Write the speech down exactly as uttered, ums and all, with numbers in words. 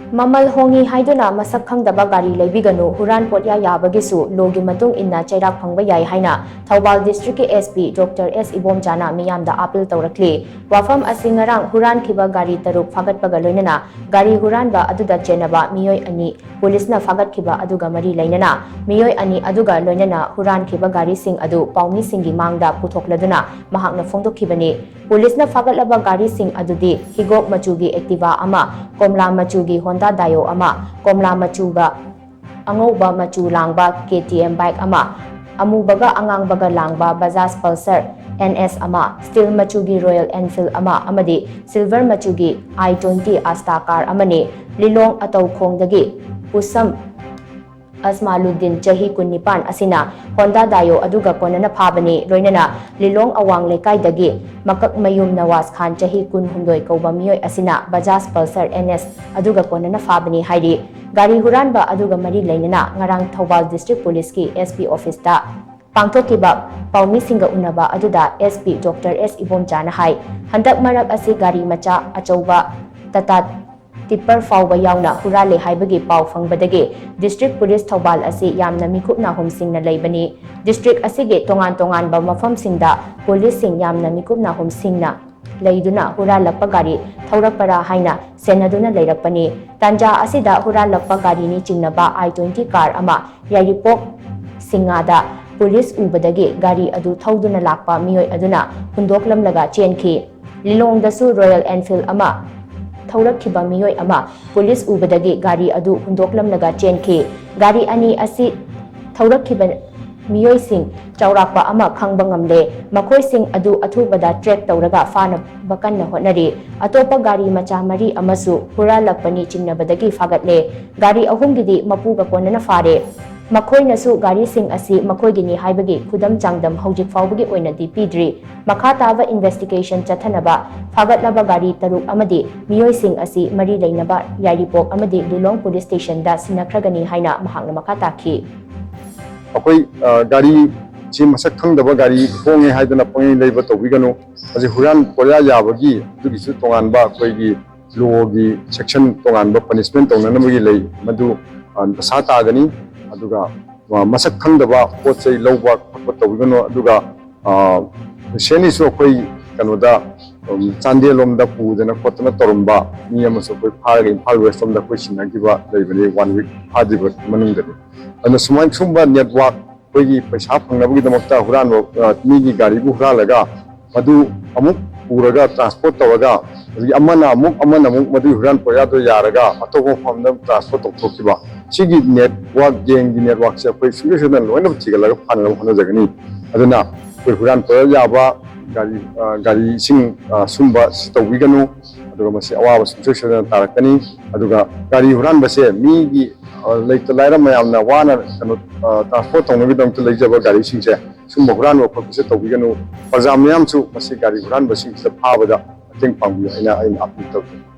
ꯃꯃꯜ ꯍꯣꯡꯉꯤ ꯍꯥꯏꯗꯨꯅ ꯃꯁꯛ ꯈꯪꯗꯕ ꯒꯥꯔꯤ ꯂꯩꯕꯤꯒꯅꯨ, ꯍꯨꯔꯥꯟ ꯄꯣꯠꯌꯥ ꯌꯥꯕꯒꯤꯁꯨ ꯂꯣꯒꯤ ꯃꯇꯨꯡ ꯏꯟꯅ ꯆꯩꯔꯥꯛ ꯐꯪꯕ ꯌꯥꯏ ꯍꯥꯏꯅ ꯊꯧꯕꯥꯜ ꯗꯤꯁꯇ꯭ꯔꯤꯛꯀꯤ ꯑꯦꯁ ꯄꯤ ꯗꯣꯛꯇꯔ ꯑꯦꯁ ꯏꯕꯣꯝꯆꯥꯅ ꯃꯤꯌꯥꯝꯗ ꯑꯥꯄꯤꯜ ꯇꯧꯔꯛꯂꯤ꯫ ꯋꯥꯐꯝ ꯑꯁꯤ ꯉꯔꯥꯡ ꯍꯨꯔꯥꯟꯈꯤꯕ ꯒꯥꯔꯤ ꯇꯔꯨꯛ ꯐꯥꯒꯠꯄꯒ ꯂꯣꯏꯅꯅ ꯒꯥꯔꯤ ꯍꯨꯔꯥꯟꯕ ꯑꯗꯨꯗ ꯆꯦꯟꯅꯕ ꯃꯤꯑꯣꯏ ꯑꯅꯤ ꯄꯨꯂꯤꯁꯅ ꯐꯥꯒꯠꯈꯤꯕ ꯑꯗꯨꯒ ꯃꯔꯤ ꯂꯩꯅꯅ ꯃꯤꯑꯣꯏ ꯑꯅꯤ ꯑꯗꯨꯒ ꯂꯣꯏꯅꯅ ꯍꯨꯔꯥꯟꯈꯤꯕ ꯒꯥꯔꯤꯁꯤꯡ ꯑꯗꯨ ꯄꯥꯎꯃꯤꯁꯤꯡꯒꯤ ꯃꯥꯡꯗ ꯄꯨꯊꯣꯛꯂꯗꯨꯅ ꯃꯍꯥꯛꯅ ꯐꯣꯡꯗꯣꯛꯈꯤꯕꯅꯤ꯫ ꯄꯨꯂꯤꯁꯅ ꯐꯥꯒꯠꯂꯕ ꯒꯥꯔꯤꯁꯤꯡ ꯑꯗꯨꯗꯤ ꯍꯤꯒꯣꯛ ꯃꯆꯨꯒꯤ ꯑꯦꯛꯇꯤꯚꯥ ꯑꯃ, ꯀꯣꯝꯂꯥ ꯃꯆꯨꯒꯤ ꯍꯣꯟꯗꯥ ꯗꯥꯏꯑꯣ ꯑꯃ, ꯀꯣꯝꯂꯥ ꯃꯆꯨꯒ ꯑꯉꯧꯕ ꯃꯆꯨ ꯂꯥꯡꯕ ꯀꯦ ꯇꯤ ꯑꯦꯝ ꯕꯥꯏꯛ ꯑꯃ, ꯑꯃꯨꯕꯒ ꯑꯉꯥꯡꯕꯒ ꯂꯥꯡꯕ ꯕꯖꯥꯖ ꯄꯜꯁꯔ ꯑꯦꯟ ꯑꯦꯁ ꯑꯃ, ꯁ꯭ꯇꯤꯜ ꯃꯆꯨꯒꯤ ꯔꯣꯌꯦꯜ ꯑꯦꯟꯐꯤꯜꯗ ꯑꯃ ꯑꯃꯗꯤ ꯁꯤꯜꯚꯔ ꯃꯆꯨꯒꯤ ꯑꯥꯏ ꯇ꯭ꯋꯦꯟꯇꯤ ꯑꯁꯇꯥ ꯀꯥꯔ ꯑꯃꯅꯤ꯫ ꯂꯤꯂꯣꯡ ꯑꯇꯧꯈꯣꯡꯗꯒꯤ ꯄꯨꯁꯝ ꯑꯁꯃꯥꯂꯨꯗꯤꯟ, ꯆꯍꯤ ꯀꯨꯟꯅꯤꯄꯥꯟ ꯑꯁꯤꯅ ꯍꯣꯟꯗꯥ ꯗꯥꯏꯑꯣ ꯑꯗꯨꯒ ꯀꯣꯟꯅꯅ ꯐꯥꯕꯅꯤ꯫ ꯂꯣꯏꯅꯅ ꯂꯤꯂꯣꯡ ꯑꯋꯥꯡ ꯂꯩꯀꯥꯏꯗꯒꯤ ꯃꯀꯛꯃꯌꯨꯝ ꯅꯋꯥꯖ ꯈꯥꯟ, ꯆꯍꯤ ꯀꯨꯟꯍꯨꯝꯗꯣꯏ ꯀꯧꯕ ꯃꯤꯑꯣꯏ ꯑꯁꯤꯅ ꯕꯖꯥꯖ ꯄꯜꯁꯔ ꯑꯦꯟ ꯑꯦꯁ ꯑꯗꯨꯒ ꯀꯣꯟꯅꯅ ꯐꯥꯕꯅꯤ ꯍꯥꯏꯔꯤ꯫ ꯒꯥꯔꯤ ꯍꯨꯔꯥꯟꯕ ꯑꯗꯨꯒ ꯃꯔꯤ ꯂꯩꯅꯅ ꯉꯔꯥꯡ ꯊꯧꯕꯥꯜ ꯗꯤꯁꯇ꯭ꯔꯤꯛ ꯄꯨꯂꯤꯁꯀꯤ ꯑꯦꯁ ꯄꯤ ꯑꯣꯐꯤꯁꯇ ꯄꯥꯡꯊꯣꯛꯈꯤꯕ ꯄꯥꯎꯃꯤꯁꯤꯡꯒ ꯎꯅꯕ ꯑꯗꯨꯗ ꯑꯦꯁ ꯄꯤ ꯗꯣꯛꯇꯔ ꯑꯦꯁ ꯏꯕꯣꯝꯆꯥꯅ ꯍꯥꯏ, ꯍꯟꯗꯛ ꯃꯔꯛ ꯑꯁꯤ ꯒꯥꯔꯤ ꯃꯆꯥ, ꯑꯆꯧꯕ, ꯇꯇꯥ ꯇꯤꯞꯄꯔ ꯐꯥꯎꯕ ꯌꯥꯎꯅ ꯍꯨꯔꯥꯜꯂꯦ ꯍꯥꯏꯕꯒꯤ ꯄꯥꯎ ꯐꯪꯕꯗꯒꯤ ꯗꯤꯁꯇ꯭ꯔꯤꯛ ꯄꯨꯂꯤꯁ ꯊꯧꯕꯥꯜ ꯑꯁꯤ ꯌꯥꯝꯅ ꯃꯤꯈꯨꯞ ꯅꯥꯍꯨꯝꯁꯤꯡꯅ ꯂꯩꯕꯅꯤ꯫ ꯗꯤꯁꯇ꯭ꯔꯤꯛ ꯑꯁꯤꯒꯤ ꯇꯣꯉꯥꯟ ꯇꯣꯉꯥꯟꯕ ꯃꯐꯝꯁꯤꯡꯗ ꯄꯨꯂꯤꯁꯁꯤꯡ ꯌꯥꯝꯅ ꯃꯤꯈꯨꯞ ꯅꯥꯍꯨꯝꯁꯤꯡꯅ ꯂꯩꯗꯨꯅ ꯍꯨꯔꯥꯜꯂꯛꯄ ꯒꯥꯔꯤ ꯊꯧꯔꯛꯄꯔꯥ ꯍꯥꯏꯅ ꯁꯦꯟꯅꯗꯨꯅ ꯂꯩꯔꯛꯄꯅꯤ꯫ ꯇꯥꯟꯖꯥ ꯑꯁꯤꯗ ꯍꯨꯔꯥꯜꯂꯛꯄ ꯒꯥꯔꯤꯅꯤ ꯆꯤꯡꯅꯕ ꯑꯥꯏ ꯇ꯭ꯋꯦꯟꯇꯤ ꯀꯥꯔ ꯑꯃ ꯌꯥꯏꯔꯤꯄꯣꯛ ꯁꯤꯡꯉꯥꯗ ꯄꯨꯂꯤꯁ ꯎꯕꯗꯒꯤ ꯒꯥꯔꯤ ꯑꯗꯨ ꯊꯧꯗꯨꯅ ꯂꯥꯛꯄ ꯃꯤꯑꯣꯏ ꯑꯗꯨꯅ ꯍꯨꯟꯗꯣꯛꯂꯝꯂꯒ ꯆꯦꯟꯈꯤ꯫ ꯂꯤꯂꯣꯡꯗꯁꯨ ꯔꯣꯌꯦꯜ ꯑꯦꯟꯐꯤꯜꯗ ꯑꯃ ꯊꯧꯔꯛꯈꯤꯕ ꯃꯤꯑꯣꯏ ꯑꯃ ꯄꯨꯂꯤꯁ ꯎꯕꯗꯒꯤ ꯒꯥꯔꯤ ꯑꯗꯨ ꯍꯨꯟꯗꯣꯛꯂꯝꯂꯒ ꯆꯦꯟꯈꯤ꯫ ꯒꯥꯔꯤ ꯑꯅꯤ ꯑꯁꯤ ꯊꯧꯔꯛꯈꯤꯕ ꯃꯤꯑꯣꯏꯁꯤꯡ ꯆꯥꯎꯔꯥꯛꯄ ꯑꯃ ꯈꯪꯕ ꯉꯝꯂꯦ꯫ ꯃꯈꯣꯏꯁꯤꯡ ꯑꯗꯨ ꯑꯊꯨꯕꯗ ꯇ꯭ꯔꯦꯛ ꯇꯧꯔꯒ ꯐꯥꯅꯕ ꯀꯟꯅ ꯍꯣꯠꯅꯔꯤ꯫ ꯑꯇꯣꯞꯄ ꯒꯥꯔꯤ ꯃꯆꯥ ꯃꯔꯤ ꯑꯃꯁꯨ ꯍꯨꯔꯥꯜꯂꯛꯄꯅꯤ ꯆꯤꯡꯅꯕꯗꯒꯤ ꯐꯥꯒꯠꯂꯦ꯫ ꯒꯥꯔꯤ ꯑꯍꯨꯝꯒꯤꯗꯤ ꯃꯄꯨꯒ ꯀꯣꯟꯅꯅ ꯐꯥꯔꯦ꯫ ꯃꯈꯣꯏꯅꯁꯨ ꯒꯥꯔꯤꯁꯤꯡ ꯑꯁꯤ ꯃꯈꯣꯏꯒꯤꯅꯤ ꯍꯥꯏꯕꯒꯤ ꯈꯨꯗꯝ ꯆꯥꯡꯗꯝ ꯍꯧꯖꯤꯛ ꯐꯥꯎꯕꯒꯤ ꯑꯣꯏꯅꯗꯤ ꯄꯤꯗ꯭ꯔꯤ꯫ ꯃꯈꯥ ꯇꯥꯕ ꯏꯟꯚꯦꯁꯇꯤꯒꯦꯁꯟ ꯆꯠꯊꯅꯕ ꯐꯥꯒꯠꯂꯕ ꯒꯥꯔꯤ ꯇꯔꯨꯛ ꯑꯃꯗꯤ ꯃꯤꯑꯣꯏꯁꯤꯡ ꯑꯁꯤ ꯃꯔꯤ ꯂꯩꯅꯕ ꯌꯥꯏꯔꯤꯄꯣꯛ ꯑꯃꯗꯤ ꯂꯤꯂꯣꯡ ꯄꯨꯂꯤꯁ ꯁ꯭ꯇꯦꯁꯟꯗ ꯁꯤꯟꯅꯈ꯭ꯔꯒꯅꯤ ꯍꯥꯏꯅ ꯃꯍꯥꯛꯅ ꯃꯈꯥ ꯇꯥꯈꯤ꯫ ꯑꯩꯈꯣꯏ, ꯑ, ꯒꯥꯔꯤꯁꯤ ꯃꯁꯛ ꯈꯪꯗꯕ ꯒꯥꯔꯤ ꯍꯣꯡꯉꯦ ꯍꯥꯏꯗꯅ ꯄꯪꯂꯩ ꯂꯩꯕ ꯇꯧꯕꯤꯒꯅꯨ꯫ ꯃꯁꯤ ꯍꯨꯔꯥꯟ ꯄꯣꯠꯌꯥ ꯌꯥꯕꯒꯤ ꯑꯗꯨꯒꯤꯁꯨ ꯇꯣꯉꯥꯟꯕ ꯑꯩꯈꯣꯏꯒꯤ ꯂꯣꯒꯤ ꯁꯦꯛꯁꯟ ꯇꯣꯉꯥꯟꯕ ꯄꯅꯤꯁꯃꯦꯟ ꯇꯧꯅꯅꯕꯒꯤ ꯂꯩ, ꯃꯗꯨ ꯑ, ꯗꯁꯥ ꯇꯥꯒꯅꯤ꯫ ꯑꯗꯨꯒ ꯑ, ꯃꯁꯛ ꯈꯪꯗꯕ ꯄꯣꯠ ꯆꯩ ꯂꯧꯕ ꯈꯣꯠꯄ ꯇꯧꯕꯤꯒꯅꯨ꯫ ꯑꯗꯨꯒ ꯑ, ꯔꯤꯁꯦꯟꯂꯤꯁꯨ ꯑꯩꯈꯣꯏ ꯀꯩꯅꯣꯗ, ꯎꯝ, ꯆꯥꯟꯗꯦꯜ ꯂꯣꯝꯗ ꯄꯨꯗꯅ ꯈꯣꯠꯇꯅ ꯇꯧꯔꯝꯕ ꯃꯤ ꯑꯃꯁꯨ ꯑꯩꯈꯣꯏ ꯐꯥꯔꯒ ꯏꯝꯐꯥꯜ ꯋꯦꯁ ꯂꯣꯝꯗ ꯑꯩꯈꯣꯏ ꯁꯤꯟꯅꯈꯤꯕ ꯂꯩꯕꯅꯤ, ꯋꯥꯟ ꯋꯤꯛ ꯐꯥꯗ꯭ꯔꯤꯕ ꯃꯅꯨꯡꯗꯅꯤ꯫ ꯑꯗꯨꯅ ꯁꯨꯃꯥꯏꯅ ꯁꯨꯝꯕ ꯅꯦꯠꯋꯥꯛ, ꯑꯩꯈꯣꯏꯒꯤ ꯄꯩꯁꯥ ꯐꯪꯅꯕꯒꯤꯗꯃꯛꯇ ꯍꯨꯔꯥꯟꯕ, ꯑ, ꯃꯤꯒꯤ ꯒꯥꯔꯤꯕꯨ ꯍꯨꯔꯥꯜꯂꯒ ꯃꯗꯨ ꯑꯃꯨꯛ ꯄꯨꯔꯒ ꯇ꯭ꯔꯥꯟꯁꯄꯣꯔꯠ ꯇꯧꯔꯒ, ꯑꯗꯒꯤ ꯑꯃꯅ ꯑꯃꯨꯛ, ꯑꯃꯅ ꯑꯃꯨꯛ ꯃꯗꯨꯒꯤ ꯍꯨꯔꯥꯟ ꯄꯣꯠꯌꯥꯗꯣ ꯌꯥꯔꯒ ꯑꯇꯣꯞꯄ ꯃꯐꯝꯗ ꯇ꯭ꯔꯥꯟꯁꯄꯣꯔꯠ ꯇꯧꯊꯣꯛꯈꯤꯕ, ꯁꯤꯒꯤ ꯅꯦꯠꯋꯥꯛ, ꯒꯦꯡꯒꯤ ꯅꯦꯠꯋꯥꯛꯁꯦ ꯑꯩꯈꯣꯏ ꯁꯨꯡꯁꯣꯏ ꯁꯣꯏꯗꯅ ꯂꯣꯏꯅꯃꯛ ꯊꯤꯒꯠꯂꯒ ꯐꯥꯅꯅꯕ ꯍꯣꯠꯅꯖꯒꯅꯤ꯫ ꯑꯗꯨꯅ ꯑꯩꯈꯣꯏ ꯍꯨꯔꯥꯟ ꯄꯣꯠꯌꯥ ꯌꯥꯕ ꯒꯥꯔꯤ, ꯑ, ꯒꯥꯔꯤꯁꯤꯡ, ꯑ, ꯁꯨꯝꯕ ꯁꯤ ꯇꯧꯕꯤꯒꯅꯨ꯫ ꯑꯗꯨꯒ ꯃꯁꯤ ꯑꯋꯥꯕ ꯁꯨꯡꯁꯣꯏ ꯁꯣꯏꯗꯅ ꯇꯥꯔꯛꯀꯅꯤ꯫ ꯑꯗꯨꯒ ꯒꯥꯔꯤ ꯍꯨꯔꯥꯟꯕꯁꯦ ꯃꯤꯒꯤ, ꯑ, ꯂꯩꯇ ꯂꯥꯏꯔ ꯃꯌꯥꯝꯅ ꯋꯥꯅ ꯀꯩꯅꯣ, ꯑ, ꯇ꯭ꯔꯥꯟꯁꯄꯣꯔꯠ ꯇꯧꯅꯕꯒꯤꯗꯃꯛꯇ ꯂꯩꯖꯕ ꯒꯥꯔꯤꯁꯤꯡꯁꯦ ꯁꯨꯝꯕ ꯍꯨꯔꯥꯟꯕ ꯈꯣꯠꯄꯁꯦ ꯇꯧꯕꯤꯒꯅꯨ꯫ ꯄ꯭ꯔꯖꯥ ꯃꯌꯥꯝꯁꯨ ꯃꯁꯤ ꯒꯥꯔꯤ ꯍꯨꯔꯥꯟꯕꯁꯤꯡꯁꯤꯗ ꯐꯥꯕꯗ ꯃꯇꯦꯡ ꯄꯥꯡꯕꯤꯌꯨ ꯍꯥꯏꯅ ꯑꯩꯅ ꯑꯥꯄꯤꯜ ꯇꯧꯖꯩ꯫